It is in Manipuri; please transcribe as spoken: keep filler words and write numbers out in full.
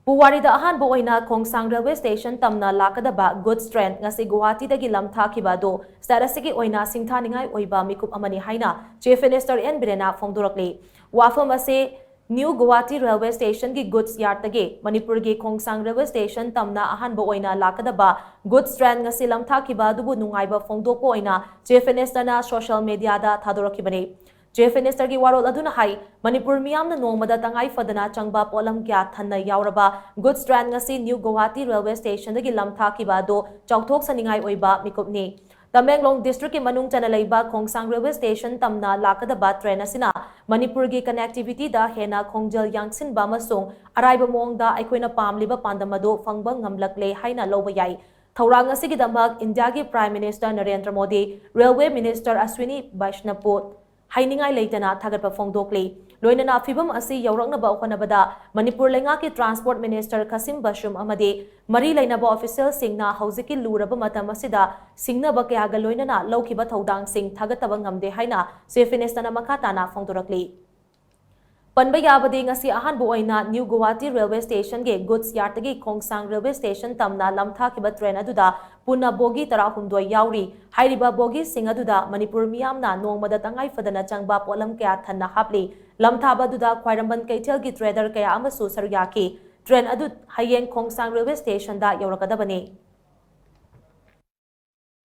ꯄꯨꯋꯥꯔꯤꯗ ꯑꯍꯥꯟꯕ ꯑꯣꯏꯅ ꯈꯣꯡꯁꯥꯡ ꯔꯦꯜꯋꯦ ꯁ꯭ꯇꯦꯁꯟ ꯇꯝꯅ ꯂꯥꯛꯀꯗꯕ ꯒꯨꯗꯁ ꯇ꯭ꯔꯦꯟ ꯉꯁꯤ ꯒꯨꯋꯥꯍꯥꯇꯤꯗꯒꯤ ꯂꯝꯊꯥꯈꯤꯕ ꯑꯗꯨ ꯁ꯭ꯇꯦꯠ ꯑꯁꯤꯒꯤ ꯑꯣꯏꯅ ꯁꯤꯡꯊꯥꯅꯤꯡꯉꯥꯏ ꯑꯣꯏꯕ ꯃꯤꯀꯨꯞ ꯑꯃꯅꯤ ꯍꯥꯏꯅ ꯆꯤꯐ ꯃꯤꯅꯤꯁꯇꯔ ꯑꯦꯟ ꯕꯤꯔꯦꯟꯅ ꯐꯣꯡꯗꯣꯔꯛꯂꯤ꯫ ꯋꯥꯐꯝ ꯑꯁꯤ ꯅ꯭ꯌꯨ ꯒꯨꯋꯥꯍꯥꯇꯤ ꯔꯦꯜꯋꯦ ꯁ꯭ꯇꯦꯁꯟꯒꯤ ꯒꯨꯗꯁ ꯌꯥꯔꯗꯇꯒꯤ ꯃꯅꯤꯄꯨꯔꯒꯤ ꯈꯣꯡꯁꯥꯡ ꯔꯦꯜꯋꯦ ꯁ꯭ꯇꯦꯁꯟ ꯇꯝꯅ ꯑꯍꯥꯟꯕ ꯑꯣꯏꯅ ꯂꯥꯛꯀꯗꯕ ꯒꯨꯗꯁ ꯇ꯭ꯔꯦꯟ ꯉꯁꯤ ꯂꯝꯊꯥꯈꯤꯕ ꯑꯗꯨꯕꯨ ꯅꯨꯡꯉꯥꯏꯕ ꯐꯣꯡꯗꯣꯛꯄ ꯑꯣꯏꯅ ꯆꯤꯐ ꯃꯤꯅꯤꯁꯇꯔꯅ ꯁꯣꯁꯤꯌꯦꯜ ꯃꯤꯗꯤꯌꯥꯗ ꯊꯥꯗꯣꯔꯛꯈꯤꯕꯅꯤ꯫ ꯆꯤꯐ ꯃꯤꯅꯤꯁꯇꯔꯒꯤ ꯋꯥꯔꯣꯜ ꯑꯗꯨꯅ ꯍꯥꯏ, ꯃꯅꯤꯄꯨꯔ ꯃꯤꯌꯥꯝꯅ ꯅꯣꯡꯃꯗ ꯇꯉꯥꯏ ꯐꯗꯅ ꯆꯪꯕ ꯄꯣꯠꯂꯝ ꯀꯌꯥ ꯊꯟꯅ ꯌꯥꯎꯔꯕ ꯒꯨꯗꯁ ꯇ꯭ꯔꯦꯟ ꯉꯁꯤ ꯅ꯭ꯌꯨ ꯒꯨꯋꯥꯍꯥꯇꯤ ꯔꯦꯜꯋꯦ ꯁ꯭ꯇꯦꯁꯟꯗꯒꯤ ꯂꯝꯊꯥꯈꯤꯕ ꯑꯗꯨ ꯆꯥꯎꯊꯣꯛꯆꯅꯤꯡꯉꯥꯏ ꯑꯣꯏꯕ ꯃꯤꯀꯨꯞꯅꯤ꯫ ꯇꯃꯦꯡꯂꯣꯡ ꯗꯤꯁꯇ꯭ꯔꯤꯛꯀꯤ ꯃꯅꯨꯡ ꯆꯟꯅ ꯂꯩꯕ ꯈꯣꯡꯁꯥꯡ ꯔꯦꯜꯋꯦ ꯁ꯭ꯇꯦꯁꯟ ꯇꯝꯅ ꯂꯥꯛꯀꯗꯕ ꯇ꯭ꯔꯦꯟ ꯑꯁꯤꯅ ꯃꯅꯤꯄꯨꯔꯒꯤ ꯀꯅꯦꯛꯇꯤꯚꯤꯇꯤꯗ ꯍꯦꯟꯅ ꯈꯣꯡꯖꯦꯜ ꯌꯥꯡꯁꯤꯟꯕ ꯑꯃꯁꯨꯡ ꯑꯔꯥꯏꯕ ꯃꯑꯣꯡꯗ ꯑꯩꯈꯣꯏꯅ ꯄꯥꯝꯂꯤꯕ ꯄꯥꯟꯗꯝ ꯑꯗꯨ ꯐꯪꯕ ꯉꯝꯂꯛꯂꯦ ꯍꯥꯏꯅ ꯂꯧꯕ ꯌꯥꯏ꯫ ꯊꯧꯔꯥꯡ ꯑꯁꯤꯒꯤꯗꯃꯛ ꯏꯟꯗꯤꯌꯥꯒꯤ prime minister Narendra Modi, railway minister Ashwini ꯕꯩꯁꯅꯄꯨ ꯍꯥꯏꯅꯤꯡꯉꯥꯏ ꯂꯩꯇꯅ ꯊꯥꯒꯠꯄ ꯐꯣꯡꯗꯣꯛꯂꯤ꯫ ꯂꯣꯏꯅꯅ ꯐꯤꯚꯝ ꯑꯁꯤ ꯌꯧꯔꯛꯅꯕ ꯍꯣꯠꯅꯕꯗ ꯃꯅꯤꯄꯨꯔ ꯂꯩꯉꯥꯛꯀꯤ ꯇ꯭ꯔꯥꯟꯁꯄꯣꯔꯠ ꯃꯤꯅꯤꯁꯇꯔ ꯈꯁꯤꯝ ꯕꯁꯨꯝ ꯑꯃꯗꯤ ꯃꯔꯤ ꯂꯩꯅꯕ ꯑꯣꯐꯤꯁꯤꯌꯦꯜꯁꯤꯡꯅ ꯍꯧꯖꯤꯛꯀꯤ ꯂꯨꯔꯕ ꯃꯇꯝ ꯑꯁꯤꯗ ꯁꯤꯡꯅꯕ ꯀꯌꯥꯒ ꯂꯣꯏꯅꯅ ꯂꯧꯈꯤꯕ ꯊꯧꯗꯥꯡꯁꯤꯡ ꯊꯥꯒꯠꯇꯕ ꯉꯝꯗꯦ ꯍꯥꯏꯅ ꯆꯤꯐ ꯃꯤꯅꯤꯁꯇꯔꯅ ꯃꯈꯥ ꯇꯥꯅ ꯐꯣꯡꯗꯣꯔꯛꯂꯤ꯫ ꯄꯟꯕ ꯌꯥꯕꯗꯤ, ꯉꯁꯤ ꯑꯍꯥꯟꯕ ꯑꯣꯏꯅ ꯅ꯭ꯌꯨ ꯒꯨꯋꯥꯍꯥꯇꯤ ꯔꯦꯜꯋꯦ ꯁ꯭ꯇꯦꯁꯟꯒꯤ ꯒꯨꯗꯁ ꯌꯥꯔꯗꯇꯒꯤ ꯈꯣꯡꯁꯥꯡ ꯔꯦꯜꯋꯦ ꯁ꯭ꯇꯦꯁꯟ ꯇꯝꯅ ꯂꯝꯊꯥꯈꯤꯕ ꯇ꯭ꯔꯦꯟ ꯑꯗꯨꯗ ꯄꯨꯟꯅ ꯕꯣꯒꯤ ꯇꯔꯥꯍꯨꯝꯗꯣꯏ ꯌꯥꯎꯔꯤ꯫ ꯍꯥꯏꯔꯤꯕ ꯕꯣꯒꯤꯁꯤꯡ ꯑꯗꯨꯗ ꯃꯅꯤꯄꯨꯔ ꯃꯤꯌꯥꯝꯅ ꯅꯣꯡꯃꯗ ꯇꯉꯥꯏ ꯐꯗꯅ ꯆꯪꯕ ꯄꯣꯠꯂꯝ ꯀꯌꯥ ꯊꯟꯅ ꯍꯥꯞꯂꯤ꯫ ꯂꯝꯊꯥꯕ ꯑꯗꯨꯗ ꯈ꯭ꯋꯥꯏꯔꯝꯕꯟ ꯀꯩꯊꯦꯜꯒꯤ ꯇ꯭ꯔꯦꯗꯔ ꯀꯌꯥ ꯑꯃꯁꯨ ꯁꯔꯨꯛ ꯌꯥꯈꯤ꯫ ꯇ꯭ꯔꯦꯟ ꯑꯗꯨ ꯍꯌꯦꯡ ꯈꯣꯡꯁꯥꯡ ꯔꯦꯜꯋꯦ ꯁ꯭ꯇꯦꯁꯟꯗ ꯌꯧꯔꯛꯀꯗꯕꯅꯤ꯫